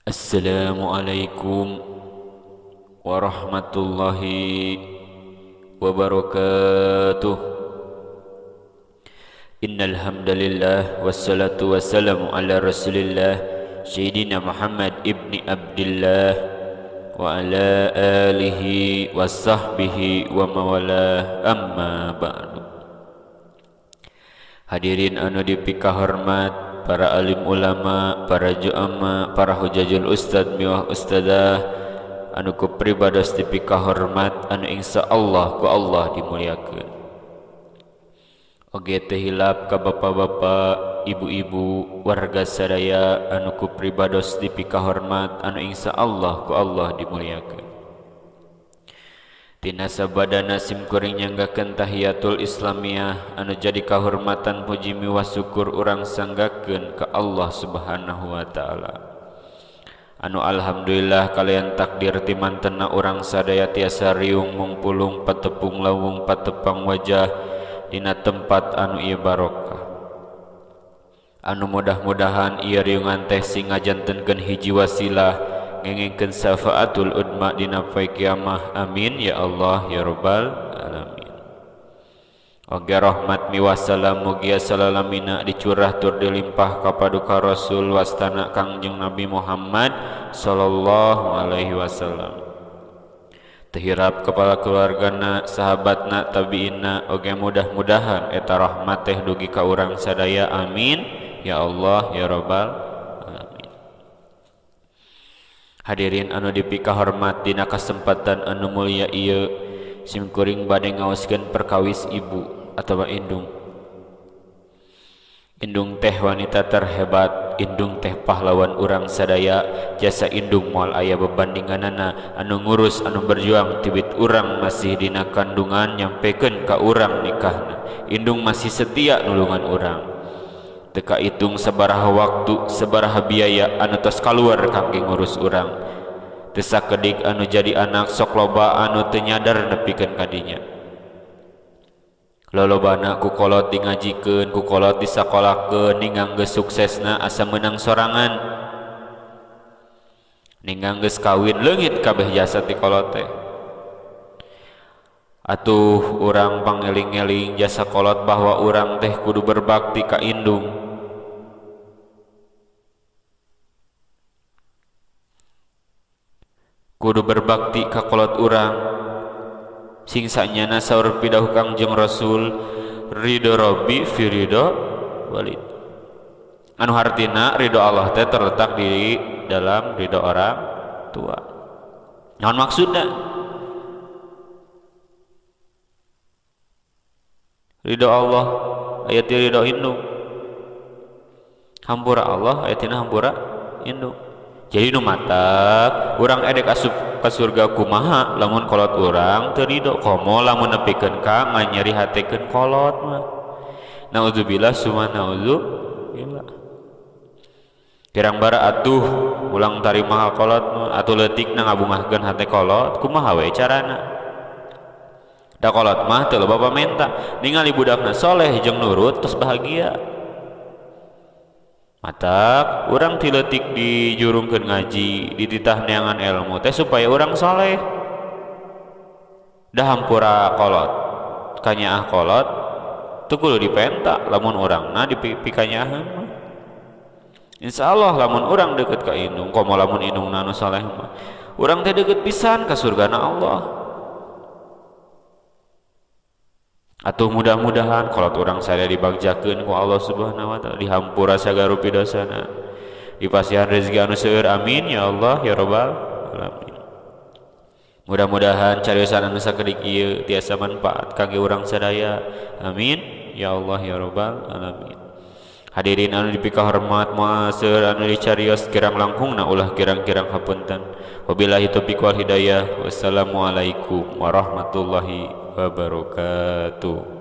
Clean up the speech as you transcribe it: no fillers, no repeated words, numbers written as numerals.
Assalamualaikum warahmatullahi wabarakatuh. Innal hamdalillah wassalatu wassalamu ala Rasulillah Sayyidina Muhammad ibni Abdillah wa ala alihi wa sahbihi wa mawalah, amma ba'du. Hadirin anu dipikahormat, para alim ulama, para juama, para hujajul ustad miwah ustadzah anu ku pribados dipikahormat, anu insyaallah ku Allah dimuliakeun. Oge teu hilap ka bapak-bapak, ibu-ibu, warga sadaya anu ku pribados dipikahormat, anu insyaallah ku Allah dimuliakeun. Tina sabadana simkuring nyanggakeun tahiyatul islamiyah anu jadi kahormatan puji miwah syukur urang sanggakeun ka Allah Subhanahu wa taala. Anu alhamdulillah kalian takdir timantena urang sadaya tiasa riung mungpulung patepung lawung patepang wajah dina tempat anu ieu barokah. Anu mudah-mudahan ieu riungan teh sing ngajantenkeun hiji wasilah ngengengkeun syafaatul udma dina poe kiamah. Amin ya Allah ya rabbal alamin. Oge rahmat miwah salam mugia salalamina dicurah tur dilimpah ka paduka Rasul wastana Kangjeng Nabi Muhammad sallallahu alaihi wasallam. Tehirap kepala keluargana, sahabatna, tabiinna, oge mudah-mudahan eta rahmat teh dugi ka urang sadaya. Amin ya Allah ya rabbal alamin. Hadirin anu dipikahormat, dina kasempatan anu mulia ieu simkuring bade ngaoskeun perkawis ibu atawa indung. Indung teh wanita terhebat, indung teh pahlawan urang sadaya, jasa indung moal aya bebandinganana, anu ngurus anu berjuang tibit urang masih dina kandungan nyampekeun ka urang nikahna. Indung masih setia nulungan urang. Teu kahitung sabaraha waktu, sabaraha biaya anu tos kaluar kangge ngurus urang. Teu sakedik anu jadi anak sok loba anu teu nyadar nepikeun ka dinya. Lolobana ku kolot dingajikeun, ku kolot disakolakeun, ninggang geus suksesna asa meunang sorangan. Ninggang geus kawin leungit kabeh jasa ti kolot teh. Atuh urang pangeling-eling jasa kolot bahwa urang teh kudu berbakti ka indung. Kudu berbakti ka kolot urang. Sing sanyana saur pidauh Kangjeng Rasul, ridho Rabbi fi ridho walid. Anu hartina ridho Allah teh terletak di dalam ridho orang tua. Naon maksudna? Ridho Allah aya ti ridho indung. Hampura Allah aya tina hampura indung. Jadi nu matak urang edek asup ka surga kumaha lamun kolot urang teu ridho, komo lamun nepikeun ka nganyeri hatekeun kolot mah. Nauzubillah summa nauzubillah. Kirang bara atuh ulang tarima ka kolot mah, atuh leutikna ngabungahkeun hate kolot kumaha we carana. Da kolot mah teu loba pamenta, ningali budakna soleh jeung nurut terus bahagia. Matak urang ti leutik dijurungkeun ngaji, dititah neangan ilmu teh supaya urang soleh. Dah hampura kolot, kanyaah kolot teu kudu dipenta lamun urangna dipikanyaaheun mah. Insyaallah lamun urang deukeut ka indung, komo lamun indungna nu soleh mah, urang teh deukeut pisan ka surgana Allah. Atuh mudah-mudahan kolot urang sadaya dibagjakeun ku Allah Subhanahu wa taala, dihampura sagarupi dosana, dipasihan rezeki anu seueur. Amin ya Allah ya rabbal alamin. Mudah-mudahan cariosan anu sakedik ieu tiasa manfaat kangge urang sadaya. Amin ya Allah ya rabbal alamin. Hadirin anu dipikahormat, moal anu dicarios kirang langkungna ulah kirang-kirang hapunten. Wabillahi taufiq wal hidayah. Wassalamualaikum warahmatullahi wabarakatuh.